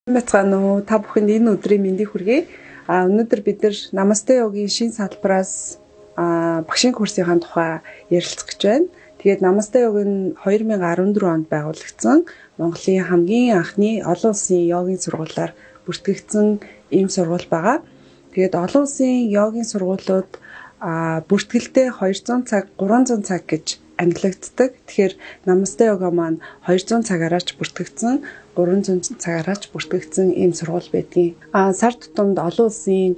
Байцгаана уу? Та бүхэнд энэ өдрийн мэндийг хүргэе. Өнөөдөр бид нар Намасте йогийн шинэ салбараас багшийн курсынхаа тухай ярилцах гэж байна. Тэгээд Намасте йог нь 2014 онд байгуулагдсан Монголын хамгийн анхны олон улсын йогийн сургуулиар бүртгэгдсэн ийм сургууль байгаа. Тэгээд олон улсын йогийн сургуулиуд бүртгэлдээ 200 цаг, 300 цаг гэж ангилагддаг. Тэгэхээр Намасте йога маань 200 цагаараа ч бүртгэгдсэн, 300 цагаараа ч бүртгэгдсэн ийм сургууль байдгийн. Сар тутамд олон улсын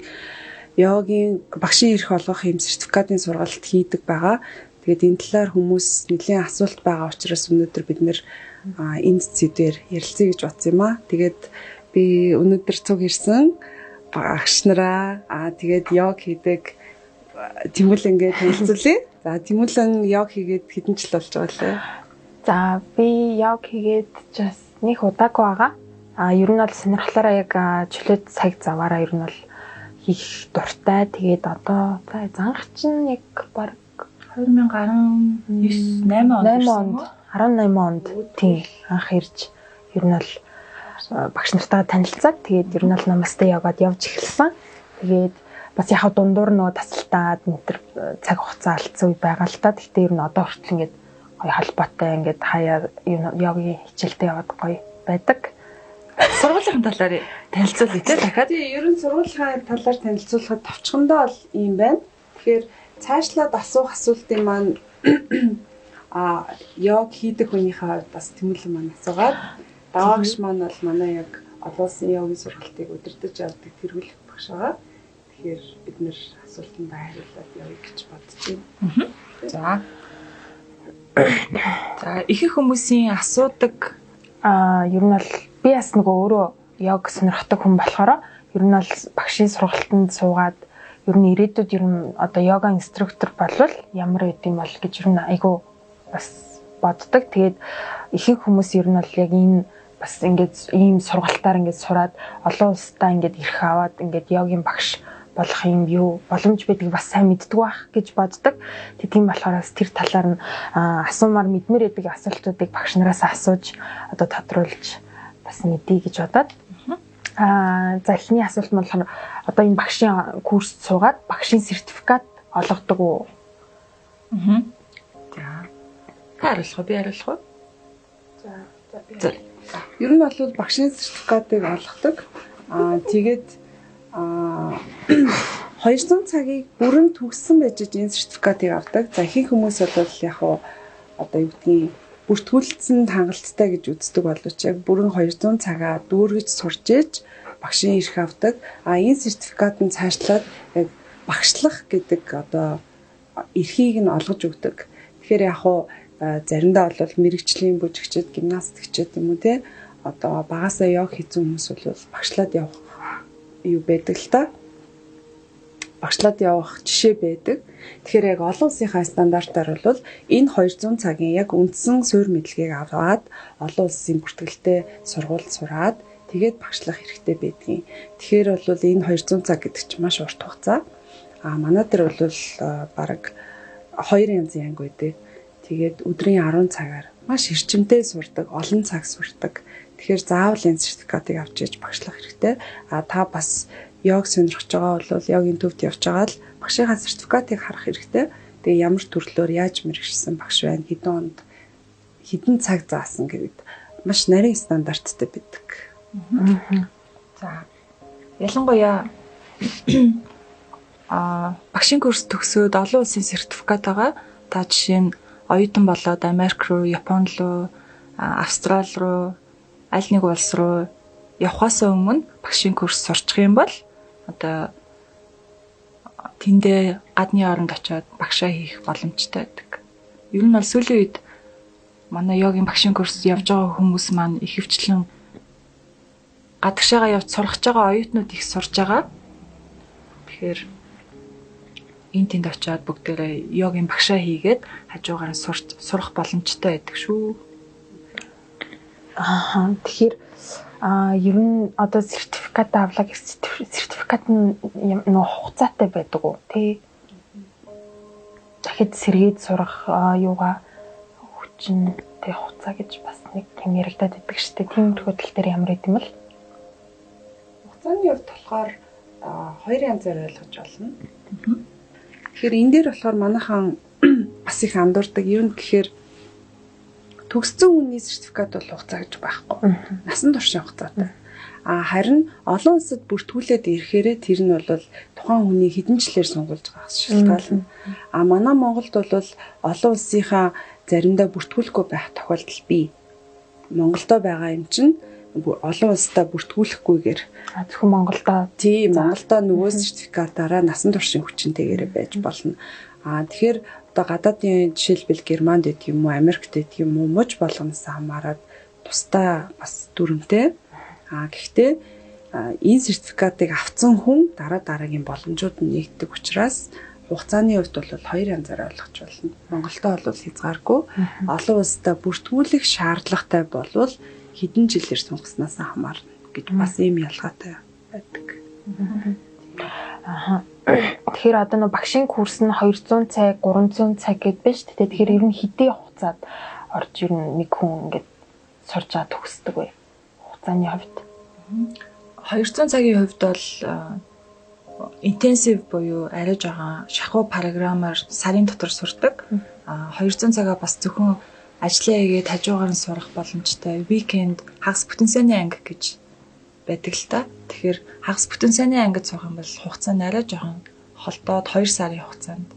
йогийн багшийн эрх олгох ийм сертификатын сургалт хийдэг байгаа. Тэгээд энэ талаар хүмүүс нэлийн асуулт байгаа учраас өнөөдөр бид нэр энэ сэдвээр ярилцъя гэж бодсон юм аа. Тэгээд би өнөөдөр цуг ирсэн багш нараа тэгээд йог хийдэг Тэмүүлэнгээ танилцуулъя. За, Тэмүүлэн йог хийгээд хэдэн жил болж байгаа лээ? За, би йог хийгээд бас нэг удаагүй байгаа. Ер нь бол сонирхлоороо яг чөлөөт цаг заваараа ер нь бол хийх дуртай. Тэгээд одоо за занх чинь яг баг 2019 8 онд 8 онд 18 онд тийм анх ирж ер нь бол багш нартайгаа танилцаад, тэгээд ер нь бол Намасте йогад явж эхэлсэн. Тэгээд бас яг дундуур нөгөө тасалтаад энэ цаг хугацаа алдсан үе байгаа л та. Гэхдээ ер нь одоо хүртэл ингээд гоё холбоотой, ингээд хаяа йогийн хичээлдээ яваад гоё байдаг. Сургуулийн талаар танилцуулъя те дахиад. Тийм, ер нь сургуулийн талаар танилцуулахад товчхондоо бол ийм байна. Тэгэхээр цаашлаад асуух асуултын маань йог хийдэг хүнийхээ хувьд бас Тэмүүлэн маань асуугаад, даваагш маань бол манай яг олон улсын йогийн сургалтыг удирдах явдаг тэргүүлэх багш байгаа. Тэгэхээр бид нэр асуултанд хариулаад явъя гэж бодож байна. За. За, их хүмүүсийн асуудаг ер нь бол би бас нөгөө өөрөө йог сонирхдаг хүн болохоор ер нь бол багшийн сургалтанд суугаад ер нь ирээдүйд ер нь одоо йога инструктор болвол ямар байд юм бол гэж ер нь айгүй бас боддог. Тэгээд ихэнх хүмүүс ер нь бол яг энэ бас ингээд ийм сургалтаар ингээд сураад олон улсдаа ингээд эрх аваад ингээд йогийн багш болох юм юу боломж байдгийг бас сайн мэддэг байх гэж боддог. Тэг тийм болохоор бас тэр талаар нь асуумаар мэдмээр байдаг асуултуудыг багш нараас асууж одоо тодруулж бас мэдье гэж бодоод. За, эхний асуулт нь болохоор одоо энэ багшийн курст суугаад багшийн сертификат олгодог уу? За. Та хариулах уу? Би хариулах уу? За, би. Ер нь бол багшийн сертификатыг олгодог. Тэгээд 200 цагийг бүрэн төгссөн байж энэ сертификатыг авдаг. За, ихэнх хүмүүс бол яг уу одоо юу гэдгийг бүртгүүлсэн хангалттай гэж үздэг боловч яг бүрэн 200 цагаа дүүргэж сурч ээж багшийн эрх авдаг. Энэ сертификат нь цаашлаад яг багшлах гэдэг одоо эрхийг нь олгож өгдөг. Тэгэхээр яг уу заримдаа бол мэрэгжлийн бүжигчд, гимнастикчд юм уу те одоо багасаа йог хийсэн хүмүүс бол багшлаад явах юу байдаг л та. Багшлаад явах жишээ байдаг. Тэгэхээр яг олон улсынхаа стандартаар бол энэ 200 цагийн яг үндсэн суурь мэдлэгийг аваад олон улсын бүртгэлтэй сургууль сураад тэгээд багшлах хэрэгтэй байдгийн. Тэгэхээр бол энэ 200 цаг гэдэг чинь маш урт хугацаа. Манай дээр бол бараг хоёр янзын анги байдаг. Тэгээд өдрийн 10 цагаар маш эрчимтэй сурдаг, олон цаг сурдаг. Тэгэхээр заавал энэ сертификатыг авч иж багшлах хэрэгтэй. Та бас йог сонирхож байгаа бол йогийн төвд явж байгаа л багшийнхаа сертификатыг харах хэрэгтэй. Тэгээ ямар төрлөөр яаж мэргэжсэн багш байна, хэдэн онд хэдэн цаг заасан гэдэг маш нарийн стандарттай байдаг. За. Ялангуяа багшийн курс төгсөөд олон улсын сертификат байгаа. Та жишээ нь оюутан болоод Америк руу, Япон руу, Австрали руу, аль нэг улс руу явхаас өмнө багшийн курс сурчих юм бол одоо тэндээ гадны оронд очиод багшаа хийх боломжтой байдаг. Ер нь бол сүүлийн үед манай йогийн багшийн курс явж байгаа хүмүүс маань ихэвчлэн гадагшаага явж сурах байгаа оюутнууд их сурж байгаа. Тэгэхээр энэ тэнд очиод бүгдээрээ йогийн багшаа хийгээд хажуугаар нь сурах боломжтой байдаг шүү. Тэгэхээр ер нь одоо сертификат авлаа гэх сертификат нь нөгөө хугацаатай байдаг уу тий? Дахид сэргээд сурах юугаа хүчин тий хугацаа гэж бас нэг юм яригадаад байдаг шүү дээ. Тиймэрхүү тал дээр ямар байд юм бол? Хугацааны хувьд болохоор хоёр янзаар ойлгож байна. Тэгэхээр энэ дээр болохоор манайхан бас их андуурдаг. Юу гэхээр төгссөн хүний сертификат бол хугацаа гэж байхгүй. Насан туршийн хугацаатай. А харин олон улсад бүртгүүлээд ирэхээрээ тэр нь бол тухайн хүний хэдэн жилээр сонгуулж байгаа шалтгаална. А манай Монголд бол олон улсынхаа заримдаа бүртгүүлэхгүй байх тохиолдол бий. Монголдо байгаа юм чинь олон улсдаа бүртгүүлэхгүйгээр зөвхөн Монголдо тийм Монголдо нөгөө сертификатаараа насан туршийн хүчинтэйгээрээ байж болно. А тэгэхээр одоо гадаадын жишээлбэл Германд гэдэг юм уу, Америкт гэдэг юм уу, муж болгоноос хамаарат тусдаа бас дүрмтэй. А гэхдээ энэ сертификатыг авсан хүн дараа дараагийн боломжууд нь нэгддэг учраас хугацааны хувьд бол хоёр янзаар ойлгож байна. Монголдо бол хязгааргүй, олон улсдаа бүртгүүлэх шаардлагатай болвол хэдэн жилээр сунгаснаас хамаарна гэж бас ийм ялгаатай байдаг. Аха. Тэгэхээр одоо нөө багшийн курс нь 200 цаг, 300 цаг гэдээ байна шүү дээ. Тэгэхээр ер нь хэдий хугацаанд орж ер нь нэг хүн ингээд сурж байгаа төгсдөг вэ? Хугацааны хувьд 200 цагийн хувьд бол интенсив буюу арай жоохон шахуу програмаар сарын дотор сурдаг. 200 цагаа бас зөвхөн ажлаа хийгээд хажуугаар нь сурах боломжтой. Weekend хагас бүтэн сайны анги гэж байдаг л та. Тэгэхээр хагас бүтэн сайны ангид суух юм бол хугацаа нь арай жоохон холдоод 2 сарын хугацаанд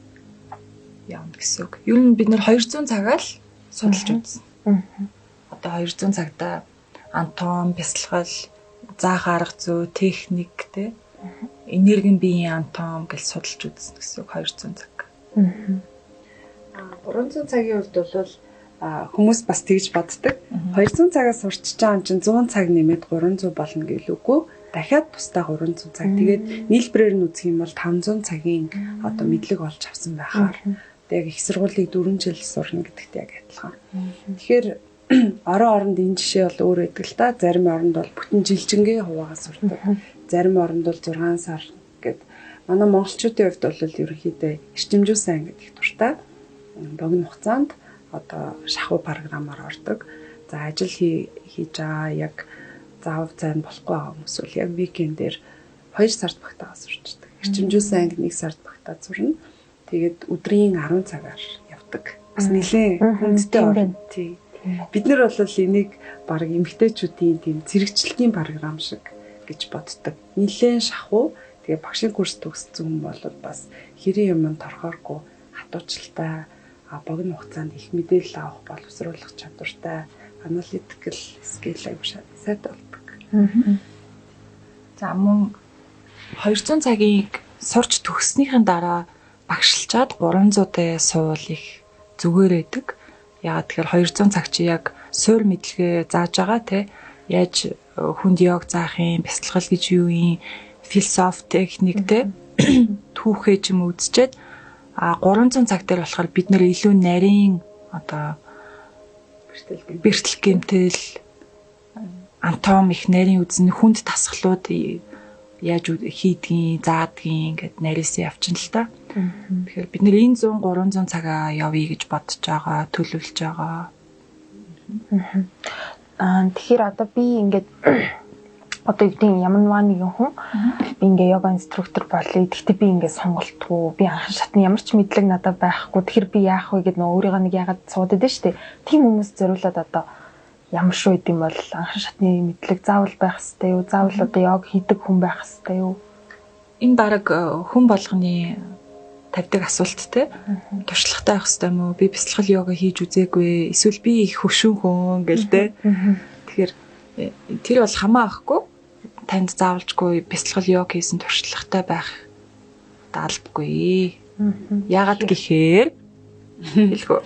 явна гэсэн үг. Ер нь бид нэр 200 цагаа л судалж үзсэн. Одоо 200 цагтаа анатом, бясалгал, заах арга зүй, техник те энергийн биеийн анатом гэж судалж үзсэн гэсэн үг 200 цаг. 300 цагийн хувьд бол хүмүүс бас тэгж боддог. 200 цагаас сурчиж байгаа юм чинь 100 цаг нэмээд 300 болно гэлүүгүй. Дахиад тусдаа 300 цаг. Тэгээд нийлбэрээр нь үзэх юм бол 500 цагийн одоо мэдлэг олж авсан байхаар. Тэгээд яг их сургуулийг 4 жил сурна гэдэгт яг адилхан. Тэгэхээр орон оронд энэ жишээ бол өөр байдаг л та. Зарим оронд бол бүтэн жилжингээ хуваагаа сурдаг. Зарим оронд бол 6 сар гэд. Манай монголчуудын хувьд бол ерөнхийдөө эрчимжүүлсэн анги гэдэг дуртай. Богино хугацаанд одоо шахуу програмаар ордог. За ажил хийж байгаа яг заав зайн болохгүй байгаа хүмүүс бол яг викендээр 2 сард багтаагаа сурчдаг. Эрчимжүүлсэн анги 1 сард багтаа сурна. Тэгээд өдрийн 10 цагаар явдаг. Бас нэлээд хүндтэй орно. Тий. Бид нар бол энийг баг эмэгтэйчүүдийн тийм зэрэгчлэлтийн програм шиг гэж боддог. Нэлээд шахуу. Тэгээ багшийн курс төгссөн хүн бол бас хэрийн юм торхооргүй хатуучлалтай, богино хугацаанд их мэдээлэл авах боловсруулах чадвартай, analytical skill аягүй сайтай болдог. За мөн 200 цагийг сурч төгссөнийхэн дараа багшилчаад 300-д суул их зүгээр байдаг. Яагаад тэгэхээр 200 цаг чи яг суур мэдлэгээ зааж байгаа те яаж хүнд йог заах юм, бясалгал гэж юу юм, философи техник те түүхээ ч юм үзчихэд 300 цаг дээр болохоор бид нэр илүү нарийн одоо бэртэл гэмтэл анатом их нарийн үзэн хүнд тасгалууд яаж хийдгийг, заадгийг ингээд нарийсан явчихна л та. Тэгэхээр бид нэр энэ 100 300 цагаа явъя гэж бодож байгаа, төлөвлөж байгаа. Тэгэхээр одоо би ингээд одоо юу гэдэг ямар нэгэн хүн би ингээ йога инструктор болъё. Гэхдээ би ингээ сонголтгүй. Би анхан шатны ямар ч мэдлэг надад байхгүй. Тэгэхээр би яах вэ гэд нөө өөрийгөө нэг яагаад суудаг шүү дээ. Тийм хүмүүс зориулаад одоо ямар шүү гэдэм бол анхан шатны мэдлэг заавал байх хэвээр юу? Заавал одоо йог хийдэг хүн байх хэвээр юу? Энэ баг хүн болгоны тавьдаг асуулт те. Туршлагатай байх хэвээр юм уу? Би бясалгал йога хийж үзээгүй. Эсвэл би их хөшүүн хүн гэл те. Тэгэхээр тэр бол хамаахгүй. Танд заавалжгүй бясалгал йог хийсэн туршлагатай байх даалбгүй. Яагаад гэхээр хэлэхүү.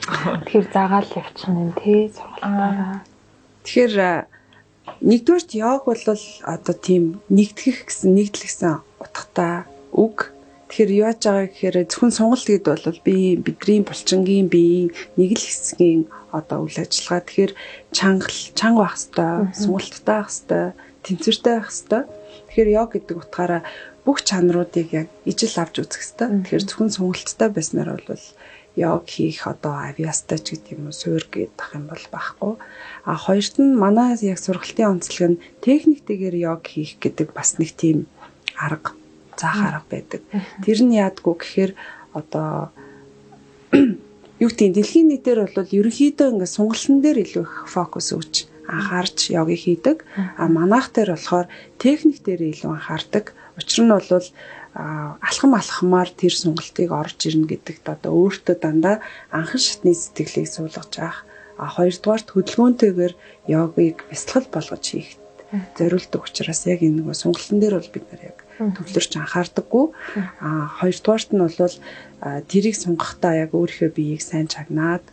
Тэгэхээр заагаал явчихна юм тий сургалтаараа. Тэгэхээр нэгдүгээрт йог бол одоо тийм нэгтгэх гэсэн нэгдэл гэсэн утгатай үг. Тэгэхээр юу яаж байгаа гэхээр зөвхөн сонголт гээд бол би бидний булчингийн биеийн нэг л хэсгийн одоо үйл ажиллагаа. Тэгэхээр чанга байх хэвээр, сонголттой байх хэвээр, тэнцвэртэй байх хэвээр. Тэгэхээр йог гэдэг утгаараа бүх чанаруудыг яг ижил авч үзэх хэвээр. Тэгэхээр зөвхөн сонголттой байснаар бол йог хийх одоо авиастай ч гэдэг юм уу, суур гэдэг юм бол байхгүй. А хоёрт нь манай яг сургалтын онцлог нь техниктэйгээр йог хийх гэдэг бас нэг тийм арга, заах арга байдаг. Тэр нь яадгүй гэхээр одоо юу гэдэг дэлхийн нийтээр бол ерөнхийдөө ингээд сунгалтан дээр илүү их фокус өгч анхаарч йогийг хийдэг. А манайх дээр болохоор техник дээр илүү анхаардаг. Учир нь бол алхам алхмаар тэр сунгалтыг орж ирнэ гэдэгт одоо өөртөө дандаа анхан шатны сэтгэлийг суулгаж авах. А хоёрдугаарт хөдөлгөөнтэйгээр йогийг бясалгал болгож хийх зориулдаг учраас яг энэ нөгөө сунгалтан дээр бол бид нар яг төвлөрч анхаардаггүй. А хоёрдугаарт нь бол тэрийг сунгахдаа яг өөрийнхөө биеийг сайн чагнаад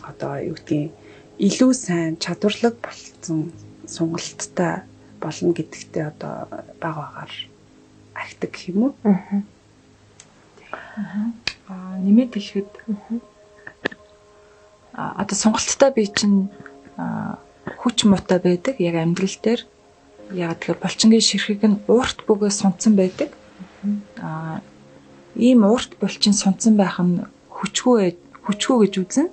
одоо юу гэдгийг илүү сайн чадварлаг болсон сунгалттай болно гэдэгтээ одоо баг багаар ахдаг гэх юм уу? Нэмээд хэлэхэд одоо сунгалттай бие чинь хүч муутай байдаг яг амьдрал дээр. Яг тэгэхээр булчингийн ширхэг нь уурт бөгөө сунцсан байдаг. Ийм уурт булчин сунцсан байх нь хүчгүй гэж үзнэ.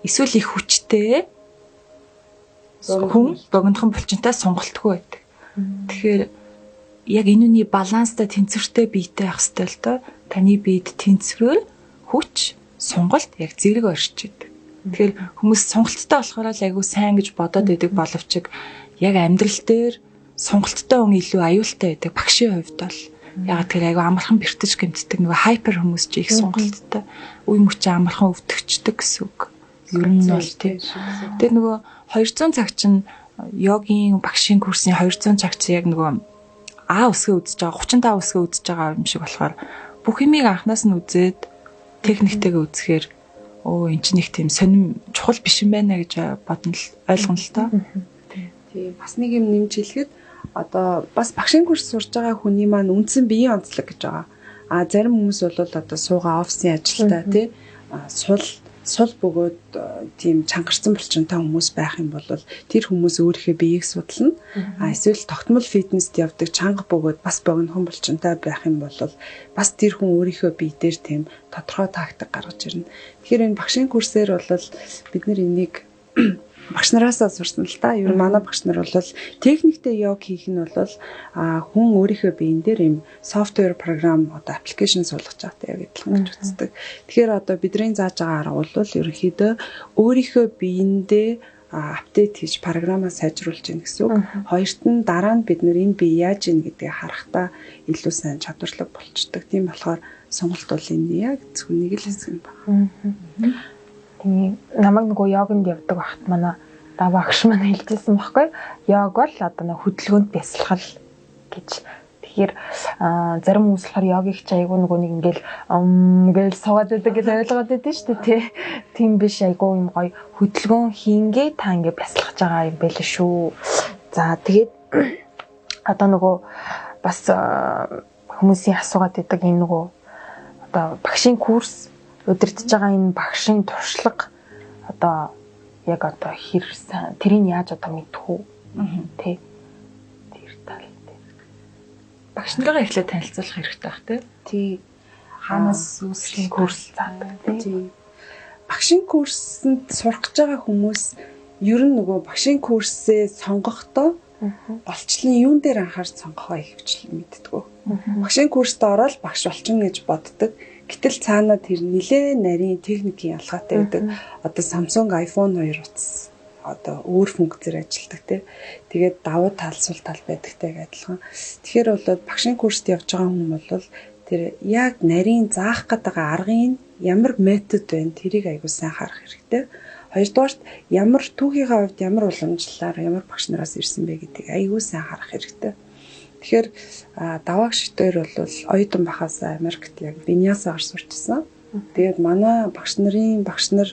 Эсвэл их хүчтэй хүн богинохон булчинтай сунгалтгүй байдаг. Тэгэхээр яг энэ үний баланстай тэнцвэртэй биетэй байх хэрэгтэй л доо. Таны биед тэнцвэр, хүч, сунгалт яг зэрэг оршиж идэг. Тэгэхээр хүмүүс сунгалттай болохоор л айгүй сайн гэж бодоод байдаг боловч яг амьдрал дээр сунгалттай хүн илүү аюултай байдаг багшийн хувьд бол. Яг тэр айгүй амархан бэртэж гэмтдэг нөгөө хайпер хүмүүс чи их сунгалттай үе мөчөө амархан өвдөгчдөг гэсэн үг. Ер нь бол тий. Тэр нөгөө 200 цаг чинь йогийн багшийн курсын 200 цаг чи яг нөгөө А үсгээ үзэж байгаа 35 үсгээ үзэж байгаа юм шиг болохоор бүх юмыг анханаас нь үзээд техниктэйгээ үзэхээр өө эн чинь нэг тийм сонин чухал биш юм байна гэж бодно л ойлгоно л тоо. Тий. Бас нэг юм нэмж хэлэхэд одоо бас багшийн курс сурж байгаа хүний маань үндсэн биеийн онцлог гэж байгаа. А зарим хүмүүс бол одоо суугаа офисын ажилтаа тий сул бөгөөд тийм чангарсан булчинтай хүмүүс байх юм бол тэр хүмүүс өөрийнхөө биеийг судална. А эсвэл тогтмол фитнест явдаг чанга бөгөөд бас богинохон булчинтай байх юм бол бас тэр хүн өөрийнхөө бие дээр тийм тодорхой тактик гаргаж ирнэ. Тэгэхээр энэ багшийн курсээр бол бид нар энийг багш нараасаа сурсан л та. Ер нь манай багш нар бол техниктэй йог хийх нь бол хүн өөрийнхөө биен дээр юм софтвер програм одоо аппликейшн суулгаж байгаатай яг адилхан гэж үздэг. Тэгэхээр одоо бидний зааж байгаа арга бол ерөнхийдөө өөрийнхөө биендээ апдейт хийж програмаа сайжруулж гин гэсэн үг. Хоёрт нь дараа нь бид нэр энэ бие яаж ийн гэдгийг харахтаа илүү сайн чадварлаг болчдөг. Тийм болохоор сонголт бол энэ яг зөвхөн нэг л хэсэг юм байна. Тийм намайг нөгөө йогонд явдаг багт манай багш маань хэлжсэн байхгүй. Йог бол одоо нэг хөдөлгөөнд бясалгал гэж. Тэгэхээр зарим хүмүүс болохоор йогийг ч айгүй нөгөө нэг ингээл ингээл суугаад байдаг гэж ойлгоод байдсан шүү дээ, тий. Тийм биш, айгүй юм гоё хөдөлгөөн хийнгээ та ингээ бясалгаж байгаа юм байл шүү. За тэгээд одоо нөгөө бас хүмүүсийн асуугаад байдаг энэ нөгөө одоо багшийн курс удирдах байгаа энэ багшийн туршлага одоо яг одоо хэр тэрийг яаж одоо мэдэх үү? Тэ. Тэр тал дээр. Багш нарыгаа эхлээд танилцуулах хэрэгтэй байх тий. Тий. Хаанаас үүслийн курс заадаг тий. Багшийн курсэнд сурах гэж байгаа хүмүүс ер нь нөгөө багшийн курсээ сонгохдоо голчлон юун дээр анхаарч сонгохоо ихэвчлэн мэддэг. Багшийн курст ороод багш болчихно гэж боддог. Гэтэл цаанаа тэр нилээ нарийн техникийн ялгаатай байдаг. Одоо Samsung iPhone 2 утас одоо өөр функцээр ажилладаг тий. Тэгээд давуу тал, сул тал байдагтай адилхан. Тэгэхээр бол багшийн курст явж байгаа хүн бол тэр яг нарийн заах гэдэг аргын ямар метод байна тэрийг аягүй сайн харах хэрэгтэй. Хоёрдугаарт ямар түүхийнхээ хувьд ямар уламжлалаар ямар багш нараас ирсэн бэ гэдгийг аягүй сайн харах хэрэгтэй. Тэгэхээр давааг шитээр бол оюутан бахаас Америкт яг виньясагаар сурчсан. Тэгээд манай багш нарын багш нар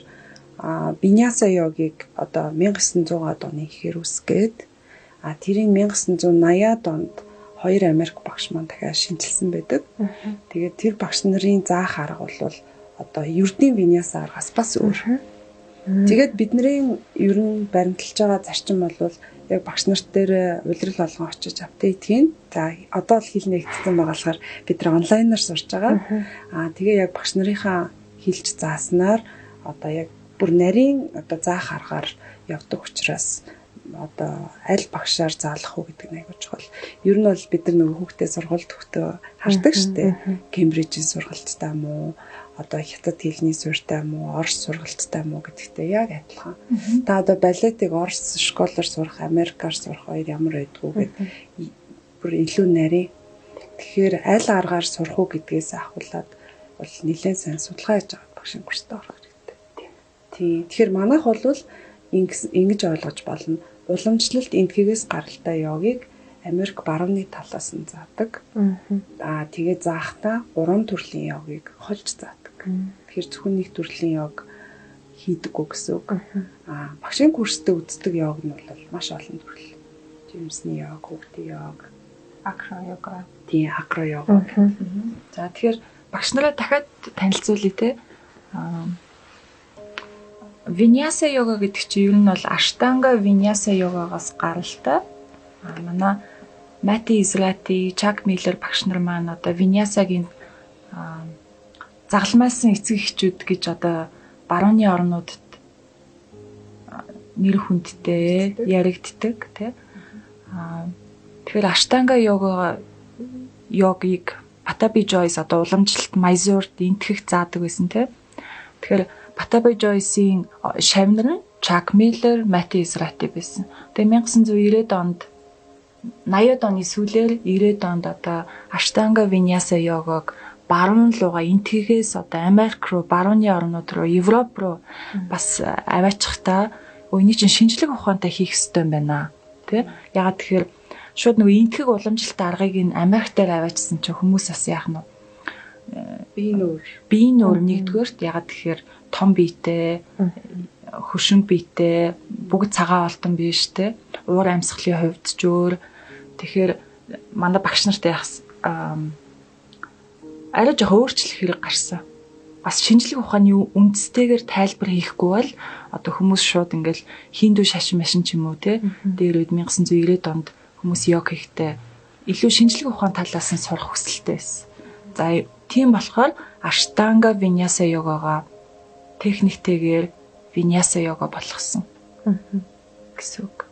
виньяса йогийг одоо 1900-аад оны ихээр үүсгээд тэрийг 1980-аад онд хоёр Америк багш маань дахиад шинжилсэн байдаг. Тэгээд тэр багш нарын заах арга бол одоо ердийн виньяса аргаас бас өөр. Тэгээд бидний ер нь баримталж байгаа зарчим бол яг багш нарт дээр улирал болгон очиж апдейт хийн. За одоо л хэл нэгдсэн байгаа болохоор бид нар онлайнаар сурж байгаа. Тэгээ яг багш нарынхаа хэлж зааснаар одоо яг бүр нарийн одоо заах аргаар явдаг учраас одоо аль багшаар заалах уу гэдэг нь айгүй чухал. Ер нь бол бид нар нөгөө хүүхдээ сургуульд өгтөө хардаг штэ. Кембрижийн сургалттай мó, одоо хятад хэлний суурьтай мó, орос сургалттай мó гэдэгтэй яг адилхан. Та одоо балетыг орос школоор сурах, америкаар сурах хоёр ямар байдгүй гэд бүр илүү нарийн. Тэгэхээр аль аргаар сурах уу гэдгээс ахуулаад бол нэлээд сайн судалгаа хийж байгаа багшийн курст орох хэрэгтэй. Тийм. Тэгэхээр манайх бол ингэж ойлгож болно. Уламжлалт энтхэгээс гаралтай йогийг Америк барууны талаас нь заадаг. Тэгээ заахтаа 3 төрлийн йогийг холж заадаг. Тэгэхээр зөвхөн нэг төрлийн йог хийдэггүй гэсэн үг. Багшийн курстэй үздэг йог нь бол маш олон төрөл. Жимсний йог, хүүхдийн йог, акро йога. Тийм, акро йога. За тэгэхээр багш нараа дахиад танилцуулъя те. Виньяса йога гэдэг чинь ер нь бол Аштанга Виньяса йогагаас гаралтай. Манай Мати Израти, Чак Миллер багш нар маань одоо Виньясагийн загалмайлсан эцэг эхчүүд гэж одоо барууны орнуудад нэр хүндтэй яригддаг тий. Тэгэхээр Аштанга йогийг Патаби Жойс одоо уламжлалт Майзурд энтгэх заадаг байсан тий. Тэгэхээр Патаби Жойсийн шавнар нь Чак Миллер, Мати Израти байсан. Тэгээ 1990-ад онд 80-ад оны сүүлээр 90-ад онд одоо Аштанга Виньяса йогог баруун руугаа энтхэгээс одоо Америк руу, барууны орнууд руу, Европ руу бас аваачихтаа өөний чинь шинжлэх ухаантай хийх ёстой юм байна. Тэ? Ягаад тэгэхээр шууд нөгөө энтхэг уламжлалт аргыг энэ Америк дээр аваачсан чинь хүмүүс бас яах нь биеийн нүүр нэгдүгээрт ягаад тэгэхээр том биетэй, хөшин биетэй, бүгд цагаан олдон биш те. Уур амьсгалын хувьд ч өөр. Тэгэхээр манай багш нартай арай жоох өөрчлөх хэрэг гарсан. Бас шинжлэх ухааны үндэстэйгээр тайлбар хийхгүй бол одоо хүмүүс шууд ингээл хиндүү шашин машин ч юм уу те. Дээр үед 1990-ад онд хүмүүс йог хийхдээ илүү шинжлэх ухаан талаас нь сурах хүсэлтэй байсан. За тийм болохоор Аштанга Виньяса йогогоо техниктэйгээр Виньяса йога болгосон гэсэн үг.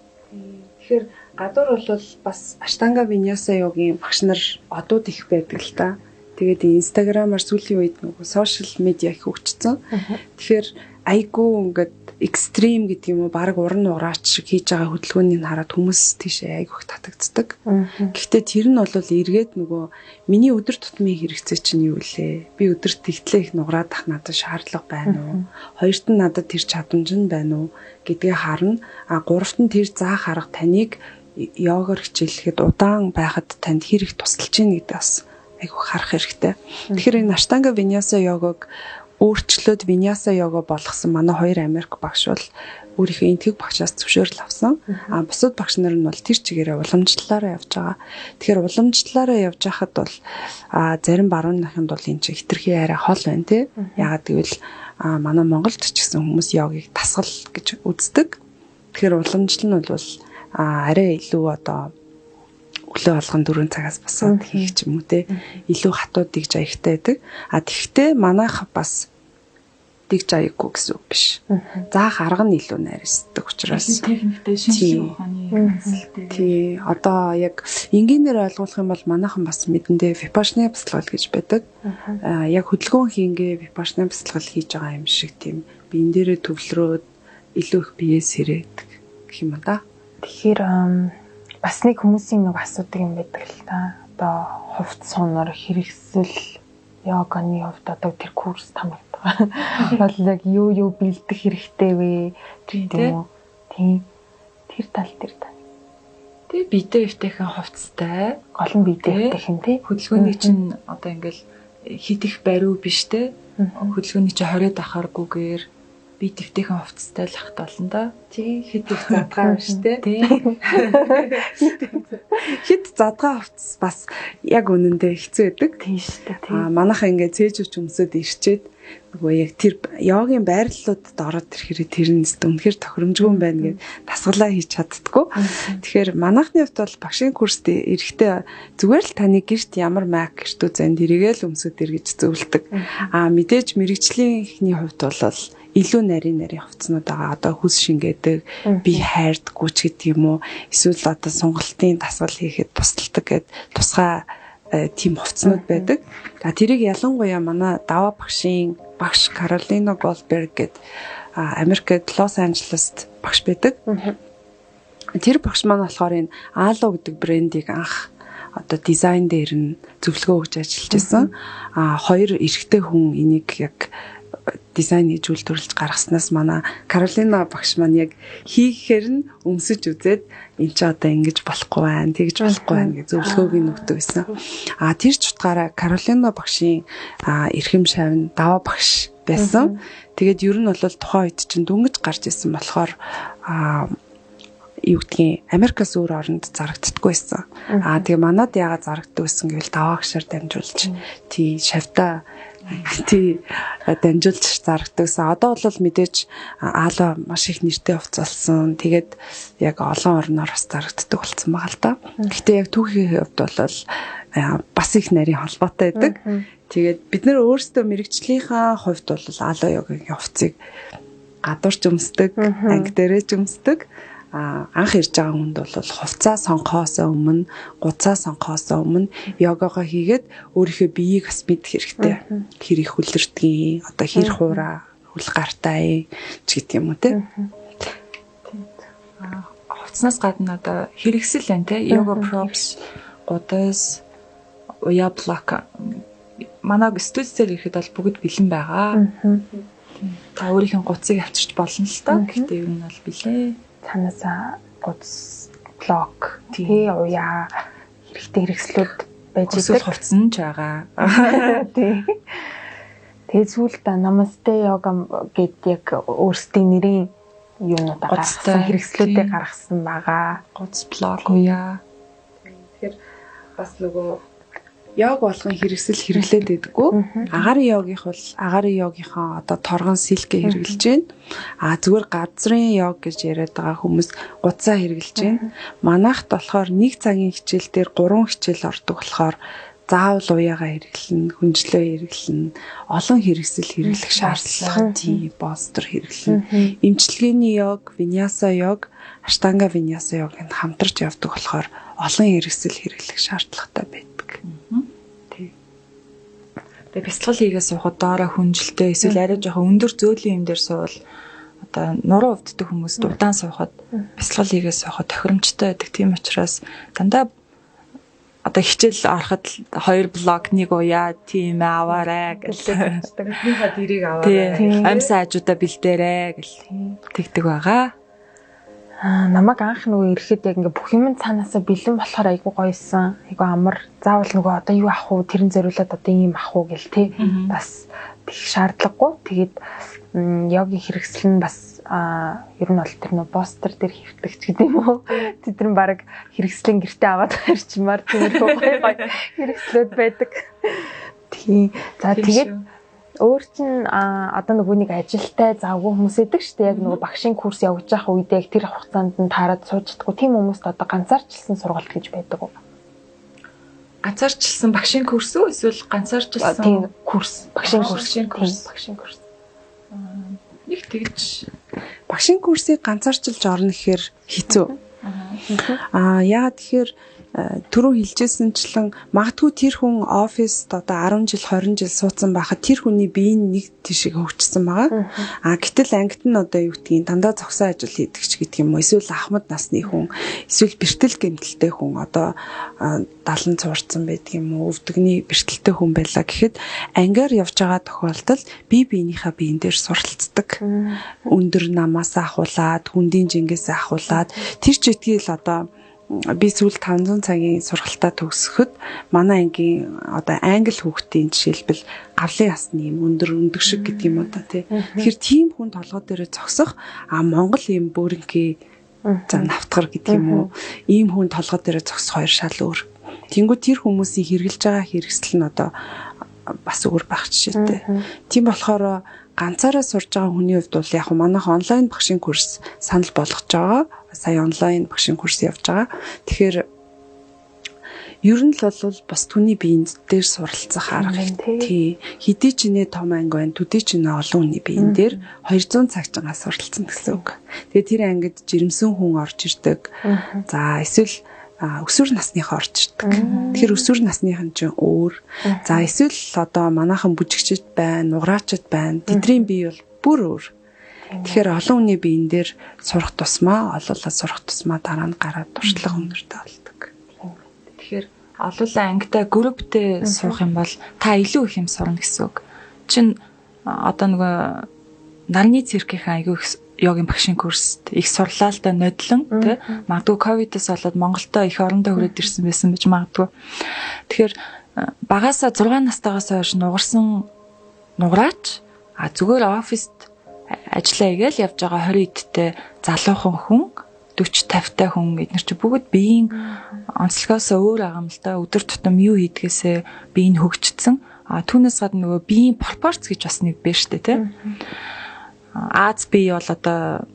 Тэгэхээр гадуур бол бас Аштанга Виньяса йогийн багш нар одууд их байдаг л та. Тэгээд Инстаграмаар сүүлийн үед нөгөө сошиал медиа их хөгжсөн. Тэгэхээр айгүй ингээд экстрим гэдэг юм уу, баг уран нураач шиг хийж байгаа хөдөлгөөнийг хараад хүмүүс тийшээ айгүй их татагддаг. Гэхдээ тэр нь бол эргээд нөгөө миний өдөр тутмын хэрэгцээ чинь юу лээ? Би өдөрт тэгтлээ их нуграад ах надад шаардлага байна уу? Хоёрт нь надад тэр чадамж нь байна уу гэдгээ харна. А гуравт нь тэр заах арга таныг йогоор хичээлэхэд удаан байхад танд хэр их тусалж гин гэдэг бас айгүй харах хэрэгтэй. Тэгэхээр энэ Аштанга Виньяса йогог өөрчлөөд Виньяса йога болгосон манай хоёр Америк багш бол өөрийнхөө энтхэг багшаас зөвшөөрөл авсан. А бусад багш нар нь бол тэр чигээрээ уламжлалаараа явж байгаа. Тэгэхээр уламжлалаараа явж байхад бол зарим баруун нахинд бол энэ чинь хитрхи арай хол байна тий. Яагаад гэвэл манай Монголд ч гэсэн хүмүүс йогийг дасгал гэж үздэг. Тэгэхээр уламжлал нь бол арай илүү одоо өглөө болгон 4 цагаас босоод хийх ч юм уу те илүү хатуу дэгж аягтай байдаг. А тэгвэл манайх бас дэгж аяггүй гэсэн үг биш. Заах арга нь илүү найрсдаг учраас техниктэй шинжлэх ухааны үндэслэлтэй. Тий. Одоо яг энгийнээр ойлгуулах юм бол манайхан бас мэдэндээ випашны бясалгал гэж байдаг. Яг хөдөлгөөн хийнгээ випашны бясалгал хийж байгаа юм шиг тийм биен дээрээ төвлөрөөд илүү их биеэ сэрээдэг гэх юм да. Тэгэхээр бас нэг хүмүүсийн нэг асуудаг юм байдаг л та. Одоо хувц сунар хэрэгсэл йоганы хувьд одоо тэр курс тамагдаг. Бол яг юу бэлдэх хэрэгтэй вэ гэдэг юм уу? Тийм. Тэр тал дээр та. Тэг биедээ эвтэйхэн хувцастай, гол нь биедээ эвтэйхэн тий. Хөдөлгөөний чинь одоо ингээл хит их бариу биш те. Хөдөлгөөний чинь 20-од ахааргүйгээр би тэвтэйхэн хувцастай л ахт болно да. Тий, хит их задгаа биш те. Тий. Хит задгаа хувцас бас яг үнэндээ хэцүү байдаг. Тийм шүү дээ. Аа манайхаа ингээ цээжвч өмсөд ирчээд Нөгөө яг тэр йогийн байрлалуудад ороод ирэхээр тэр нь үнэхээр тохиромжгүй юм байна гэд дасгалаа хийж чаддггүй. Тэгэхээр манайхны хувьд бол багшийн курст эрэхтэй зүгээр л таны гэрт ямар мак гэртүү зэн тэрийгээ л өмсөд ир гэж зөвлөдөг. Аа мэдээж мэрэгжлийнхний хувьд бол илүү нарийн нарийн хувцснууд байгаа. Одоо хүс шингээдэг, би хайрдаггүй ч гэдэг юм уу. Эсвэл одоо сонголтын дасгал хийхэд тусалдаг гэд тусгай тийм хувцснууд байдаг. За тэрийг ялангуяа манай Даваа багшийн багш Каролина Голдберг гэд Америкт Лос Анжелест багш байдаг. Тэр багш маань болохоор энэ Ало гэдэг брендийг анх одоо дизайн дээр нь зөвлөгөө өгч ажиллаж байсан. А хоёр эрэгтэй хүн энийг яг дизайн хийж үйлдвэрлэж гаргаснаас манай Каролина багш маань яг хийхээр нь өмсөж үзээд эн чи одоо ингэж болохгүй байна, тэгж болохгүй байна гэж зөвлөгөөг нь өгдөг байсан. А тэр ч утгаараа Каролина багшийн эрхэм шавь Даваа багш байсан. Тэгээд ер нь бол тухайн үед чинь дөнгөж гарч исэн болохоор юу гэдгийг Америкаас өөр оронд зарагддаггүй байсан. Аа тэгээ манад яагаад зарагддаг байсан гэвэл даваа агшаар дамжуулж тий шавьта тий дамжуулж зарагддаг. Одоо бол мэдээж Ало маш их нэртэй хувцас болсон. Тэгээд яг олон орноор бас зарагддаг болсон байгаа л да. Гэхдээ яг түүхийн хувьд бол бас их нарийн холбоотой байдаг. Тэгээд бид нэр өөрсдөө мэрэгжлийнхаа хувьд бол Ало йогийн хувцсыг гадуурч өмсдөг, анги дээрээ ч өмсдөг. Анх ирж байгаа хүнд бол хувцаа сонгохоос өмнө, гуцаа сонгохоос өмнө йогагаа хийгээд өөрийнхөө биеийг бас мэдэх хэрэгтэй. Хэр их хүлэрдгийг, одоо хэр хуураа, хүл гартай ч гэдэг юм уу те. Хувцснаас гадна одоо хэрэгсэл байна те. Йога props, гудас, уяа блок. Манай студид ирэхэд бол бүгд бэлэн байгаа. Та өөрийнх нь гуцыг авчирч болно л доо. Гэхдээ ер нь бол бэлээ. Цаанаасаа гудас, блок, тий уяа хэрэгтэй хэрэгслүүд байж идэг. Хувцас нь ч байгаа. Тий. Тэгээ сүүлд намасте йога гэд яг өөрсдийн нэрийн юунуудаа гаргасан, хэрэгслүүдээ гаргасан байгаа. Гудас, блок, уяа. Тэгэхээр бас нөгөө йог болгон хэрэгсэл хэрэглээд байдаггүй. Агаарын йогийнх бол агаарын йогийнхаа одоо торгон силкээ хэрэглэж байна. А зүгээр газрын йог гэж яриад байгаа хүмүүс гуцаа хэрэглэж байна. Манайхт болохоор нэг цагийн хичээл дээр 3 хичээл ордог болохоор заавал уяагаа хэрэглэнэ, хүнжлөө хэрэглэнэ, олон хэрэгсэл хэрэглэх шаардлага тий болстер хэрэглэнэ. Эмчилгээний йог, виньяса йог, аштанга виньяса йог энэ хамтарч явдаг болохоор олон хэрэгсэл хэрэглэх шаардлагатай байдаг. Тий. Тэгээ бяцлал хийгээ суухад доороо хүнжилтэй эсвэл арай жоохон өндөр зөөлөн юм дээр суувал одоо нуруу өвддөг хүмүүст удаан суухад бяцлал хийгээ суухад тохиромжтой байдаг. Тийм учраас дандаа одоо хичээл ороход 2 блок нэг уяа тийм аваарай гэл. Тэднийхээ дэрийг аваарай. Амьсан хажуудаа бэлдээрэй гэл тэгдэг байгаа. Намайг анх нөгөө ирэхэд яг ингээ бүх юм цаанаасаа бэлэн болохоор айгүй гоёсэн. Айгүй амар. Заавал нөгөө одоо юу авах уу, тэрэн зориулаад одоо ийм авах уу гэл тий. Бас тех шаардлагагүй. Тэгээд йогийн хэрэгсэл нь бас ер нь бол тэр нөгөө постэр дээр хөвтөх ч гэдэг юм уу. Тэд нар баг хэрэгслийн гэртээ аваад ирчмээр тиймэрхүү гоё гоё хэрэгслүүд байдаг. Тийм. За тэгээд өөр чин одоо нөгөө нэг ажилтай завгүй хүмүүс эдэг шүү дээ. Яг нөгөө багшийн курс явж байгаа үед яг тэр хугацаанд нь таарад сууж чадахгүй тийм хүмүүст одоо ганцаарчилсан сургалт гэж байдаг уу? Ганцаарчилсан багшийн курс үү эсвэл ганцаарчилсан тийм курс, багшийн курс, багшийн курс. Нэг тэгж багшийн курсыг ганцаарчилж орно гэхээр хэцүү. Яагаад тэгэхээр түрүү хэлжсэнчлэн магадгүй тэр хүн оффист одоо 10 жил 20 жил суудсан байхад тэр хүний биеийн нэг тишиг хөгжсөн байгаа. А гэтэл ангит нь одоо юу гэдгийг дандаа зогсоо ажил хийдэг ч гэдэг юм уу эсвэл ахмад насны хүн эсвэл бэртэл гэмтэлтэй хүн одоо 70 цуурцсан байдаг юм уу өвдөгний бэртэлтэй хүн байлаа гэхэд ангиар явж байгаа тохиолдолд бие биенийхээ биен дээр суралцдаг. Өндөр намаас ахуулаад хүндийн жингээс ахуулаад тэр ч үтгийл одоо би сүүл 500 цагийн сургалтаа төгсөхөд манай ангийн одоо англи хүүхдийн жишээлбэл гавлын ясны юм өндөр өндөг шиг гэдэг юм уу та тий. Тэгэхээр тийм хүн толгой дээрээ зогсох а Монгол юм бөөрөнхий за навтгар гэдэг юм уу ийм хүн толгой дээрээ зогсох хоёр шал өөр. Тэнгүү тэр хүмүүсийн хэрэгжилж байгаа хэрэгсэл нь одоо бас өөр байх жишээтэй. Тийм болохоор ганцаараа сурж байгаа хүний хувьд бол яг манайх онлайн багшийн курс санал болгож байгаа. Сая онлайн багшийн курс явж байгаа. Тэгэхээр ер нь л бол бас түүний биеинд дээр суралцах арга тий. Хэдий ч нэ том анги байна, төдий ч нэ олон хүний биеин дээр 200 цаг чангаа суралцсан гэсэн үг. Тэгээ тэр ангид жирэмсэн хүн орж ирдэг. За эсвэл өсвөр насныхаа орж ирдэг. Тэгэхээр өсвөр насныхан чинь өөр. За эсвэл одоо манайхан бүжигчд байна, нуграачд байна. Тэдний бие бол бүр өөр. Тэгэхээр олон хүний биеин дээр сурах тусмаа, олоолаа сурах тусмаа дараа нь гараад туршлага өндөртэй болдог. Тэгэхээр олуулаа ангитай групптэй суух юм бол та илүү их юм сурна гэсэн үг. Чин одоо нөгөө нарны циркийн айгүй их йогийн багшийн курст их сурлаа л да нодлон тий. Магадгүй ковидос болоод Монголдо их орондоо хүрээд ирсэн байсан байж магадгүй. Тэгэхээр багасаа 6 настайгаас хойш нугарсан нугараач а зүгээр оффист ажиллаа игээл явж байгаа 20 эдтэй залуухан хүн 40 50 та хүн эднэр чи бүгд биеийн онцлогоос өөр байгаа юм л да. Өдөр тутам юу хийдгээсээ бие нь хөгжсөн. А түүнээс гадна нөгөө биеийн пропорц гэж бас нэг байна штэ тий. Аз бие бол одоо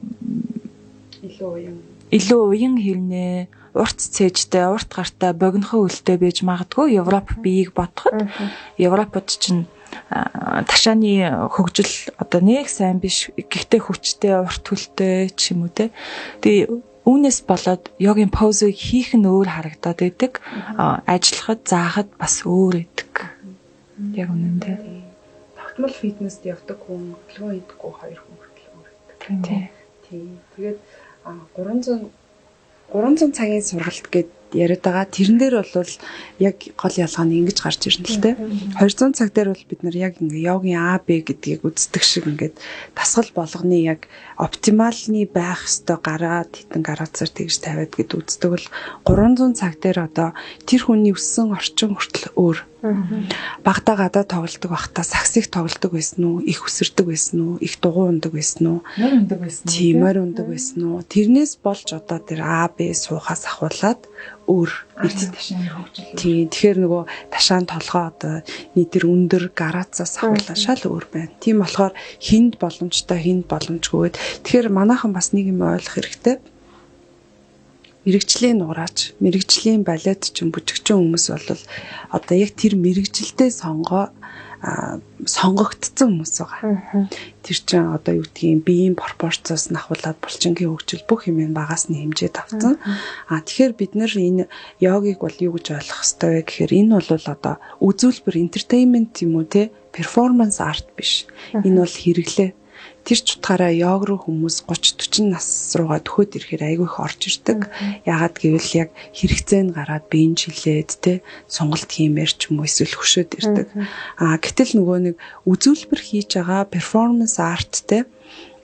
илүү уян хэрнээ, урт цээжтэй, урт гартай, богинохон хөлтэй байж магадгүй. Европ биеийг бодоход Европод чинь ташааны хөгжил одоо нэг сайн биш, гэхдээ хүчтэй, урт хөлтэй ч юм уу те. Тэгээ үүнээс болоод йогийн позыг хийх нь өөр харагдаад байдаг. Ажиллахад, заахад бас өөр байдаг. Яг үнэндээ. Тогтмол фитнест явдаг хүн, хөдөлгөөн хийдэггүй хоёр хүн хүртэл өөр байдаг. Тийм. Тэгээд 300 цагийн сургалт гээд яриад байгаа. Тэрэн дээр бол яг гол ялгаа нь ингэж гарч ирнэ л дээ. 200 цаг дээр бол бид нар яг ингээ йогийн А, Б гэдгийг үздэг шиг ингээд дасгал болгоны яг оптималны байх ёстой гараад хитэн гараацаар тэгж тавиад гэд үздэг бол 300 цаг дээр одоо тэр хүний өссөн орчин хүртэл өөр. Багада гадаа тоглодог байхдаа саксыг тоглодог байсан уу, их үсэрдэг байсан уу, их дугуй ундаг байсан уу, морь ундаг байсан уу? Тийм, морь ундаг байсан уу? Тэрнээс болж одоо тэр А, Б суухаас ахуулаад өөр ташааны хөгжил. Тийм, тэгэхээр нөгөө ташаан толгой одоо нэг тэр өндөр гараацаас ахуулаад шал өөр байна. Тийм болохоор хинд боломжтой, хинд боломжгүйгээд тэгэхээр манайхан бас нэг юм ойлгох хэрэгтэй. Мэргэжлийн нуграач, мэргэжлийн балет чинь бүжигчин хүмүүс бол одоо яг тэр мэргэжилдээ сонгогдсон хүмүүс байгаа. Тэр чинь одоо юу гэдгийг биеийн пропорцоос нь ахуулаад булчингийн хөгжил бүх юм багаас нь хэмжээд авсан. А тэгэхээр бид нэр энэ йогыг бол юу гэж ойлгох ёстой вэ гэхээр энэ бол одоо үзүүлбэр entertainment юм уу те, performance art биш. Энэ бол хэрэглээ. Тэр ч утгаараа йог руу хүмүүс 30 40 нас руугаа төхөөд ирэхээр айгүй их орж ирдэг. Яагаад гэвэл яг хэрэгцээ нь гараад биеийн чилээд те сонголт хиймээр ч юм уу эсвэл хөшөөд ирдэг. А гэтэл нөгөө нэг үзүүлбэр хийж байгаа performance art те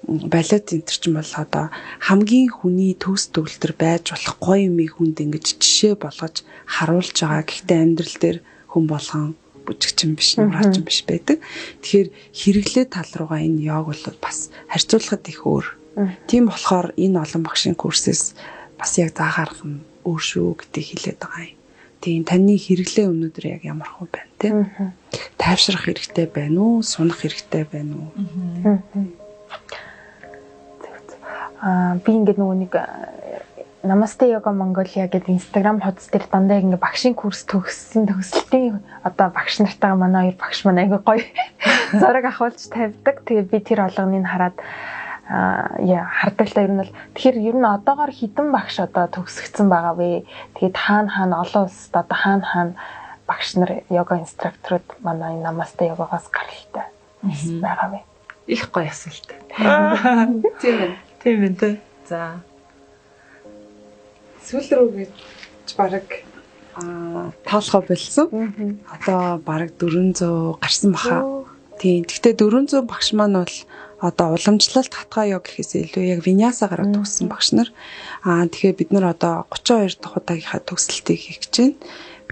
балет энэ төр чинь бол одоо хамгийн хүний төгс төгөлтөр байж болох гоё юмыг хүнд ингэж жишээ болгож харуулж байгаа. Гэхдээ амьдрал дээр хүн болгон бүжигчин биш, нураачин биш байдаг. Тэгэхээр хэрэглээ тал руугаа энэ йог бол бас харьцуулахад их өөр. Тийм болохоор энэ олон багшийн курсээс бас яг заах арга нь өөр шүү гэдгийг хэлээд байгаа юм. Тийм, таны хэрэглээ өнөөдөр яг ямар хөө байна те? Тайвшрах хэрэгтэй байна уу? Сунах хэрэгтэй байна уу? Би ингээд нөгөө нэг Намасте Йога Монголиа гэдэг Instagram хуудас дээр дандаа ингээ багшийн курс төгссөн төгсөлтийн одоо багш нартайгаа манай хоёр багш маань айгүй гоё зураг авахулж тавьдаг. Тэгээ би тэр олгоныг хараад хардаг л та ер нь бол тэгэхээр ер нь одоогоор хідэн багш одоо төгсгдсэн байгаа вэ? Тэгээд хаана олон улсад одоо хаана багш нар йога инструкторууд манай Намасте Йогагаас гаралтай байгаа вэ? Их гоё асуулт. Тийм ээ. Тийм ээ тэ. За сүүл рүү гэж бараг тоолохоо болсон. Одоо бараг 400 гарсан баха. Тийм. Гэхдээ 400 багш маань бол одоо уламжлалт хатгаа йог гэхээс илүү яг виняса гараад төгссөн багш нар. Тэгэхээр бид нар одоо 32 дахь удаагийнхаа төгсөлтийг хийх гэж байна.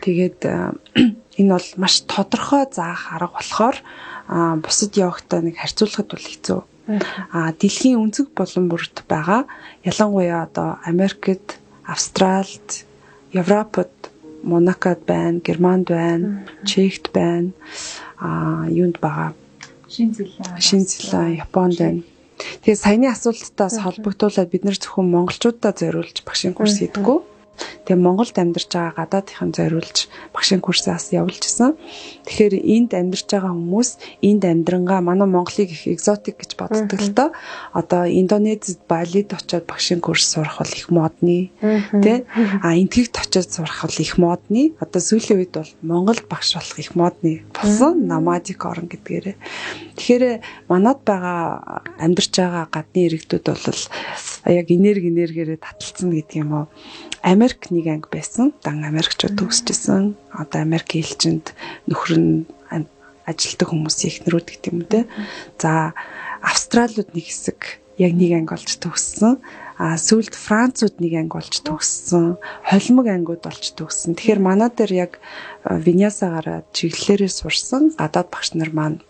Тэгээд энэ бол маш тодорхой заах арга болохоор бусад йогтой нэг харьцуулахад бол хэцүү. Дэлхийн өнцөг болон бүрт байгаа. Ялангуяа одоо Америкт, Австралид, Европод, Монакод байна, Германд байна, Чехт байна. юунд байгаа. Шинэ Зеланд, Японд байна. Тэгээ саяны асуулттаас холбогдуулаад бид нар зөвхөн монголчуудаа зориулж багшийн курс хийдэггүй. Тэгээ Монголд амьдарч байгаа гадаадынхан зориулж багшийн курсаас явуулж исэн. Тэгэхээр энд амьдарч байгаа хүмүүс энд амьдрангаа манай Монголыг их экзотик гэж боддог л доо. Одоо Индонезид, Балид очиод багшийн курс сурах бол их модны, тэ? А Энтхэгт очиод сурах бол их модны. Одоо сүүлийн үед бол Монголд багш болох их модны болсон. Номадик орн гэдгээрээ. Тэгэхээр манад байгаа амьдарч байгаа гадны иргэдүүд бол яг энергиэрээ таталцсан гэдэг юм уу. Америк нэг анги байсан. Дан Америкчууд төгсөжсэн. Одоо Америк элчинд нөхөр нь ажилтдаг хүмүүсийн эхнэрүүд гэдэг юм үү те. За Австралиуд нэг хэсэг яг нэг анги болж төгссөн. А сүүлд Францууд нэг анги болж төгссөн. Холимог ангиуд болж төгссөн. Тэгэхээр манай дээр яг Виньясагаараа чиглэлээрээ сурсан гадаад багш нар маань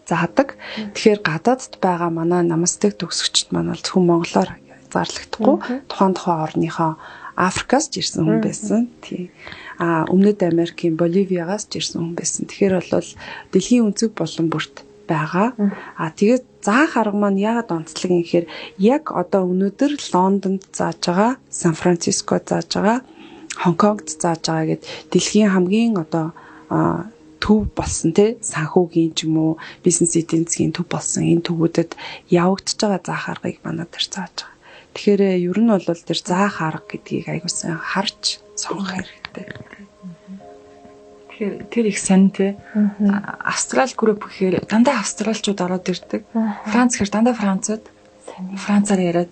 заадаг. Тэгэхээр гадаадд байгаа манай намстыг төгсөгчд маань бол зөвхөн монголоор хязгаарлагдахгүй тухайн орныхоо Африкаас ч ирсэн хүн байсан. Тий. А Өмнөд Америкийн Боливиагаас ч ирсэн хүн байсан. Тэгэхээр бол дэлхийн өнцөг болон бүрт байгаа. А тэгээд заах арга маань яагаад онцлог юм гэхээр яг одоо өнөөдөр Лондонд зааж байгаа, Сан Франциско зааж байгаа, Хонконгт зааж байгаа гэд дэлхийн хамгийн одоо төв болсон тий санхүүгийн ч юм уу бизнес эдийн засгийн төв болсон энэ төвүүдэд явагдаж байгаа заах аргыг манай дээр зааж байгаа. Тэгэхээр ер нь бол тэр заах арга гэдгийг аягүй сайн харж сонгох хэрэгтэй. Тэгэхээр тэр их сонь тий. Австрал групп гэхээр дандаа австралчууд ороод ирдэг. Франц гэхээр дандаа францууд. Францаар яриад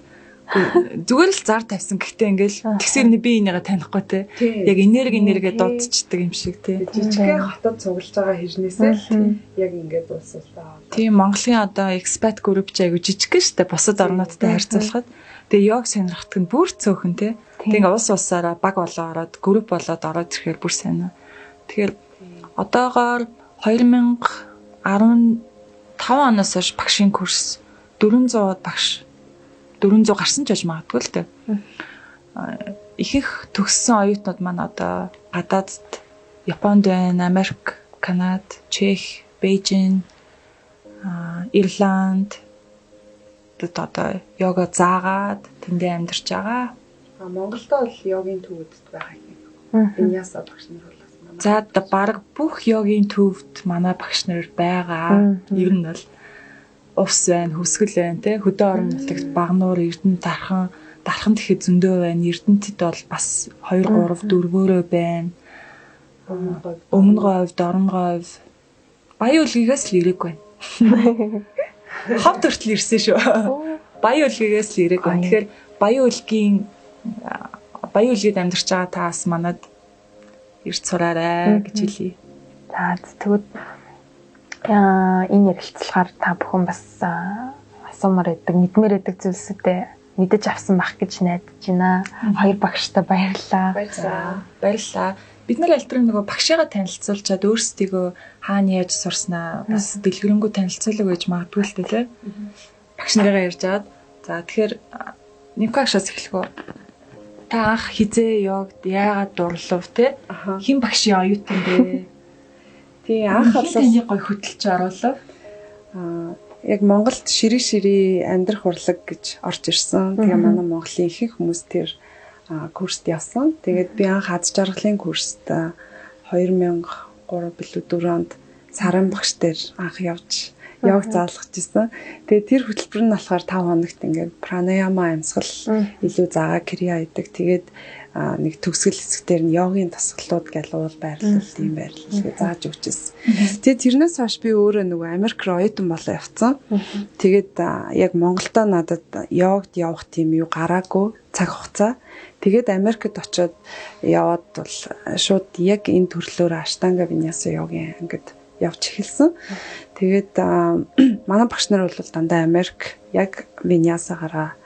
зүгээр л зар тавьсан. Гэхдээ ингээл тэгсэр би энийгээ танихгүй те. Яг энерги энергээ дуудчихдаг юм шиг те. Жижигхэн хотод цуглаж байгаа хэрнээсээ л яг ингээд дуусуулаа. Тийм Монголын одоо expat group ч айгу жижигхэн штэ бусад орнуудтай харьцуулахад. Тэгээ йог сонирхдаг нь бүр цөөхөн те. Тэгээ ингээ улс улсаараа баг болоо ороод групп болоод ороод ирэхээр бүр сайн. Тэгэхээр одоогоор 2015 оноос хойш багшийн курс 400 багш 400 гарсан ч байж магадгүй л дээ. Ихэнх төгссөн оюутнууд маань одоо гадаадд Японд байна, Америк, Канад, Чех, Бээжин, Ирланд одоо йога заагаад тэндээ амьдарч байгаа. А Монголд бол йогийн төвөдөд байгаа юм. Виньяса багш нар бол бас манай. За бараг бүх йогийн төвд манай багш нар байгаа. Ер нь бол ус байна, хөсгөл байна те. Хөдөө орон нутагт Багнуур, Эрдэнэ, Дархан, Дархан тэгэхэд зөндөө байна. Эрдэнэтэд бол бас 2 3 4-өөрөө байна. Өмнө говь, Дорн говь. Баян үлгийгээс л ирээг байна. Ховд хүртэл ирсэн шүү. Баян үлгийгээс л ирээг байна. Тэгэхээр Баян үлгийд амьдарч байгаа таас манад ирж сураарай гэж хэлье. За тэгвэл энэ ярилцлагаар та бүхэн бас асуумаар байдаг, мэдмээр байдаг зүйлсүүдээ мэдэж авсан байх гэж найдаж байна. Хоёр багштай баярлалаа. Баярлалаа. Баярлалаа. Бид нар альтрын нөгөө багшигаа танилцуулчаад өөрсдийгөө хаана яаж сурснаа бас дэлгэрэнгүй танилцуулаг байж магадгүй л дээ, тий. Багш нарыгаа ярьж агаад. За тэгэхээр Нимка агшаас эхлэх үү? Та анх хизээ йогд яагаад дурлав те? Хэн багшийн оюутан бэ? Тий, анх бол таны гой хөтөлж оруулав. Яг Монголд ширээ амьдрах урлаг гэж орж ирсэн. Тэгээ манай Монголын ихэнх хүмүүс тэр курст явсан. Тэгээд би анх аз жаргалын курст 2003 билүү 4 онд Саран багш дээр анх явж йог заалгаж ирсэн. Тэгээд тэр хөтөлбөр нь болохоор 5 хоногт ингээд пранаяма амьсгал илүү заагаа крия хийдэг. Тэгээд нэг төгсгөл хэсгээр нь йогийн дасгалууд гэл уул байрлал, тийм байрлал гэж зааж өгчээсэн. Тэгээд тэрнээс хойш би өөрөө нөгөө Америк руу оюутан болоо явцсан. Тэгээд яг Монголдо надад йогд явах тийм юу гараагүй цаг хугацаа. Тэгээд Америкт очиод яваад бол шууд яг энэ төрлөөр Аштанга Виньяса йогийн ангид явж эхэлсэн. Тэгээд манай багш нар бол дандаа Америк яг Виньясагаараа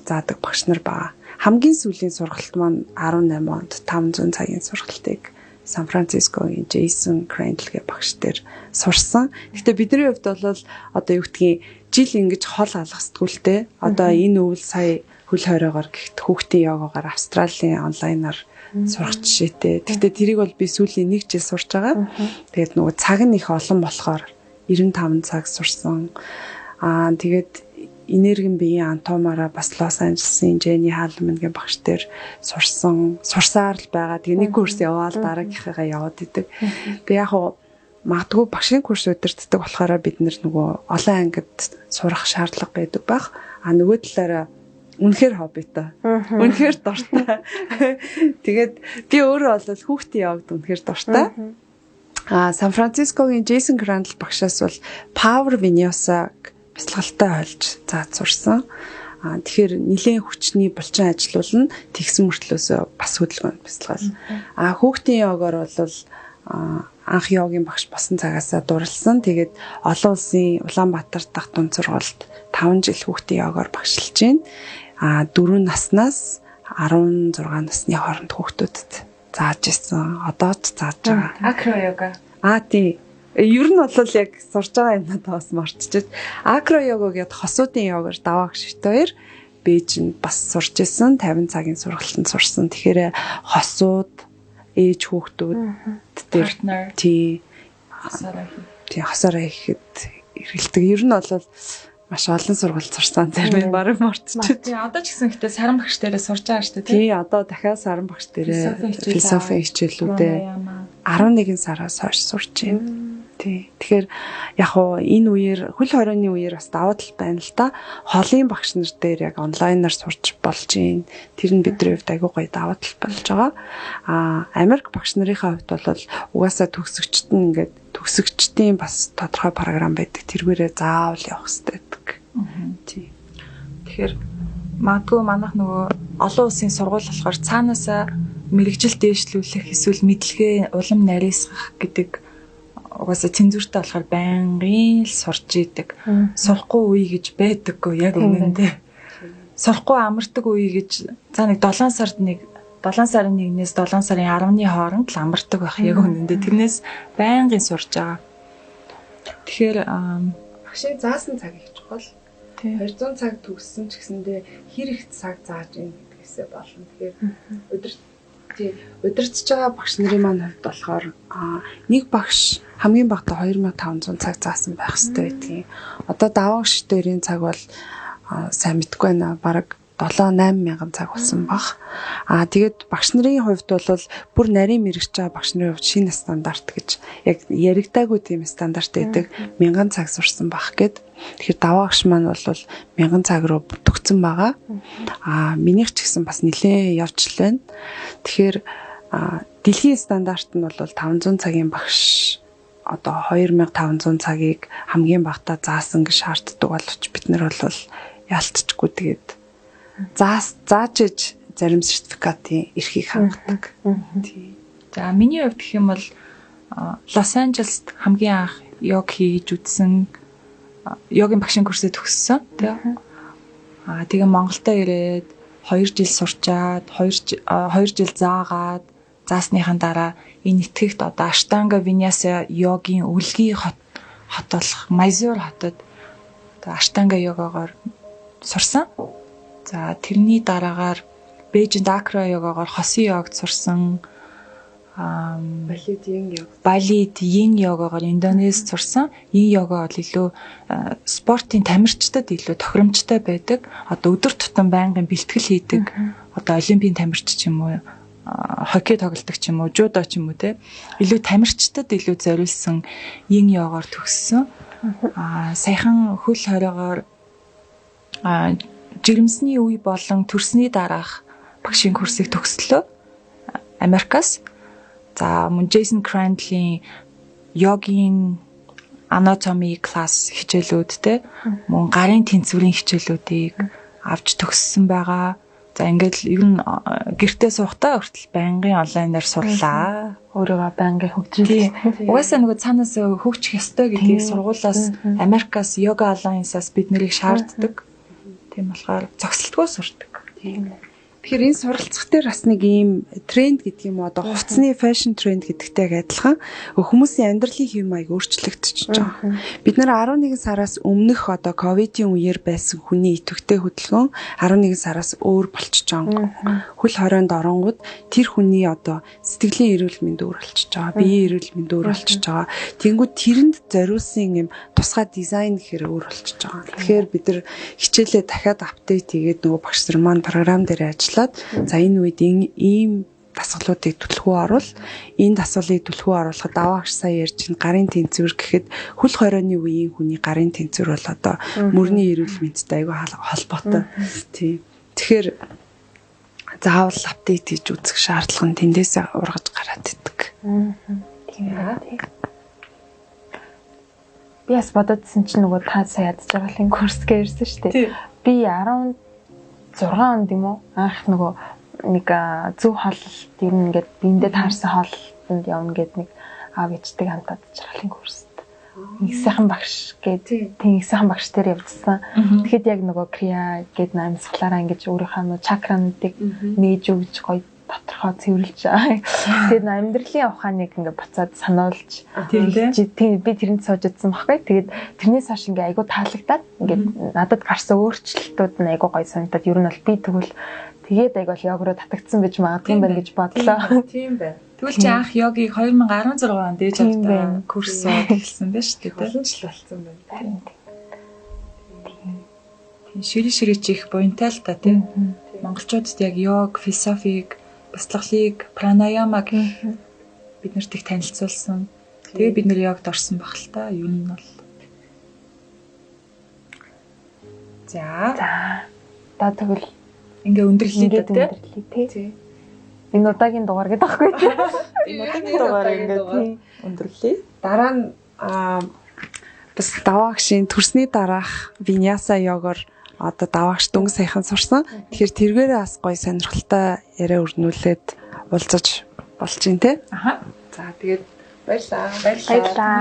заадаг багш нар байгаа. Хамгийн сүүлийн сургалт маань 18 онд 500 цагийн сургалтыг Сан Францискогийн Джейсон Крендл гэх багш дээр сурсан. Гэхдээ бидний хувьд бол одоо юу гэдгийг жил ингэж хол алгасдгүй л те. Одоо энэ өвөл сая Хөл хоройгоор гихт хүүхдийн йогагаар Австралийн онлайнаар сурах жишээтэй. Гэхдээ тэрийг бол би сүүлийн 1 жил сурч байгаа. Тэгээд нөгөө цаг нь их олон болохоор 95 цаг сурсан. Тэгээд энергийн биеийн антомаараа бас Лос Анжелесын Jenny Hallman гэх багш дээр сурсан, сурсаар л байгаа. Тэгээ нэг курс яваал дараагийнхыгаа яваад идэг. Тэгээ яг хуу магадгүй багшийн курс удирддаг болохоор бид нөгөө олон ангид сурах шаардлага байдаг байх. А нөгөө талаараа үнэхээр хоббитой. Үнэхээр дуртай. Тэгээд би өөрөө бол хүүхдийн йогд үнэхээр дуртай. Сан Францискогийн Джейсон Крандл багшаас бол Power Vinyasa-г бясалгалтай хойлж зааж сурсан. Тэгэхээр нэлээд хүчний булчин ажилуулна, тэгсэн мөртлөөсөө бас хөдөлгөөн бясалгал. Хүүхдийн йогаар бол анх йогийн багш болсон цагаасаа дурлсан. Тэгээд олон улсын Улаанбаатар дахь дунд сургуульд 5 жил хүүхдийн йогаар багшилж байна. 4 наснаас 16 насны хооронд хүүхдүүдэд зааж исэн. Одоо ч зааж байгаа. Акро йога. Тий. Ер нь бол яг сурж байгаа юмнууд бас мартчихад. Акро йога гэдэг хосуудын йогаар даваа гişт хоёр Бээжинд бас сурж исэн. 50 цагийн сургалтанд сурсан. Тэгэхээр хосууд ээж хүүхдүүд дээр тий хосоороо хийхэд эргэлдэг. Ер нь бол маш олон сургалт сурсан, зарим нь бараг мартчихад. Тий, одоо ч гэсэн гэхдээ саран багш дээрээ сурж байгаа шүү дээ. Тий, одоо дахиад саран багш дээрээ философи хичээлүүдээ 11 сараас хойш сурч байна. Тий. Тэгэхээр яг уу энэ үеэр хөл хорионы үеэр бас давуу тал байна л да. Холын багш нар дээр яг онлайнаар сурч болж байна. Тэр нь бидний хувьд айгүй гоё давуу тал болж байгаа. Америк багш нарынхаа хувьд бол угаасаа төгсөгчд нь ингээд төгсөгчдийн бас тодорхой програм байдаг. Тэргээрээ заавал явах хэрэгтэй байдаг. Тий. Тэгэхээр магадгүй манайх нөгөө олон улсын сургууль болохоор цаанаасаа мэрэгжил дээшлүүлэх эсвэл мэдлэгээ улам нарийсгах гэдэг угаасаа цензуртай болохоор байнгын л сурч идэг. Сурахгүй үе гэж байдаггүй яг үнэндээ. Сурахгүй амардаг үе гэж за нэг 7 сард нэг 7 сарын 1-ээс 7 сарын 10-ны хооронд л амардаг байх яг үнэндээ. Тэрнээс байнгын сурж байгаа. Тэгэхээр багшийн заасан цаг их чухал. 200 цаг төгссөн ч гэсэндээ хэр их цаг зааж ийн гэдгээсээ болно. Тэгэхээр удирдах байгаа багш нарын маань хувьд болохоор нэг багш хамгийн багадаа 2500 цаг заасан байх хэрэгтэй байдгийн. Одоо даваа багш дээрийн цаг бол сайн мэдгүй байна. Бараг 7-8 мянган цаг болсон баг. Тэгээд багш нарын хувьд бол бүр нарийн мэрэгч байгаа багш нарын хувьд шинэ стандарт гэж яг яригдаагүй тийм стандарт байдаг. 1000 цаг сурсан баг гэд. Тэгэхээр даваа багш маань бол 1000 цаг руу төгсөн байгаа. Минийх ч гэсэн бас нэлээд явж л байна. Тэгэхээр дэлхийн стандарт нь бол 500 цагийн багш одоо 2500 цагийг хамгийн багадаа заасан гэж шаарддаг боловч бид нар бол яалтчгүй тэгээд зааж иж зарим сертификатын эрхийг хангадаг. Тий. За миний хувьд гэх юм бол Лос Анжелест хамгийн анх йог хийж үзсэн, йогийн багшийн курсыг төгссөн, тий. Тэгээ Монголдо ирээд 2 жил сурчаад, 2 жил заагаад, заасныхаа дараа энэ итгэгт одоо Аштанга Виньяса йогийн өлгийн хот болох Майсур хотод одоо Аштанга йогоогоор сурсан. За тэрний дараагаар Бээжинд акро йогоогоор хосын йогд сурсан. Балид йин йог. Балид йин йогоогоор Индонезид сурсан. Йин йога бол илүү спортын тамирчдад илүү тохиромжтой байдаг. Одоо өдөр тутам байнгын бэлтгэл хийдэг. Одоо олимпийн тамирч ч юм уу, хоккей тоглодог ч юм уу, жүдо ч юм уу те. Илүү тамирчдад илүү зориулсан йин йогоор төгссөн. Саяхан хөл хоройгоор жирэмсний үе болон төрсний дараах багшийн курсыг төгслөө. Америкаас. За мөн Джейсон Крандлийн йогийн анатоми класс хичээлүүд те, мөн гарын тэнцвэрийн хичээлүүдийг авч төгссөн байгаа. За ингээд л ер нь гэртээ суухдаа хүртэл байнгын онлайнаар сурлаа. Өөрийгөө байнгын хөгжүүлсэн. Угаасаа нөгөө цаанаас хөгжих ёстой гэдгийг сургуулаас, Америкаас, Yoga Alliance-аас бид нарыг шаарддаг. Тийм болохоор зогсолтгүй сурдаг. Тийм. Тэгэхээр энэ суралцах дээр бас нэг ийм тренд гэдэг юм уу, одоо хувцсны fashion тренд гэдэгтэй адилхан хүмүүсийн амьдралын хэв маяг өөрчлөгдөж байгаа. Бид нар 11 сараас өмнөх одоо ковидын үеэр байсан хүний идэвхтэй хөдөлгөөн 11 сараас өөр болчихж байгаа. Хөл хорионд оронгууд тэр хүний одоо сэтгэлийн эрүүл мэнд өөр болчихж байгаа, биеийн эрүүл мэнд өөр болчихж байгаа. Тэнгүүд тэрэнд зориулсан юм тусгай дизайн гэхээр өөр болчихж байгаа. Тэгэхээр бид нар хичээлээ дахиад update хийгээд нөгөө багш нар маань програм дээр ажиллаад, за, энэ үед ийм дасгалуудыг түлхүү оруул, энэ дасгалыг түлхүү оруулахад даваа агш сая ярьж чинь гарын тэнцвэр гэхэд хөл хорионы үеийн хүний гарын тэнцвэр бол одоо мөрний эрүүл мэндтэй айгүй холбоотой. Тийм. Тэгэхээр заавал update хийж үзэх шаардлага нь тэндээсээ ургаж гараад идэг. Тийм ээ. Би бас бододсон чинь нөгөө та сая ядаж байгаа курс гэрсэн шүү дээ. Би 16 онд юм уу анх нөгөө нэг зөв хооллолт ер нь ингээд биендээ таарсан хооллолтод явна гэд нэг аав ээжтэйг хамт ад жаргалын курст нэг сайхан багш гээд, тийм, их сайхан багш дээр явжсан. Тэгэхэд яг нөгөө крия гээд амьсгалаараа ингэж өөрийнхөө нөгөө чакрануудыг нээж өгч, гоё тодорхой цэвэрлж, тэгээд амьдралын ухааныг ингээ буцаад сануулж, тийм, би тэрэнд сууж идсэн баггүй. Тэгээд тэрнээс хойш ингээ айгу таалагдаад, ингээд надад гарсан өөрчлөлтүүд нь айгу гоё санагдаад, ер нь бол би тэгвэл тэгээд айгу л йог руу татагдсан байж магадгүй юм байна гэж бодлоо. Тийм байна. Тэгвэл чи анх йогийг 2016 онд ээж автай курс сууад эхэлсэн байх шүү дээ. Олон жил болсон байна. Тийм. Шири шири чи их буянтай л та, тийм. Монголчуудад яг йог, философиг, бяцлаглалыг, пранаямаг бид нарт их танилцуулсан. Тэгээ бид нэр йогд орсон баг л та. Юу нь бол. За. За. За, тэгвэл ингээ өндөрлөе дээ, тий. Энэ удаагийн дугаар гэдэг байхгүй тий. Энэ удаагийн дугаар ингээд өндөрлөе. Дараа нь бас даваагшийн төрсний дараах виньяса йогоор одоо даваагш дөнгө саяхан сурсан. Тэгэхээр тэргээрээ бас гоё сонирхолтой яриа өрнүүлээд уулзаж болж байна те. Аха. За, тэгээд баярлаа. Баярлалаа.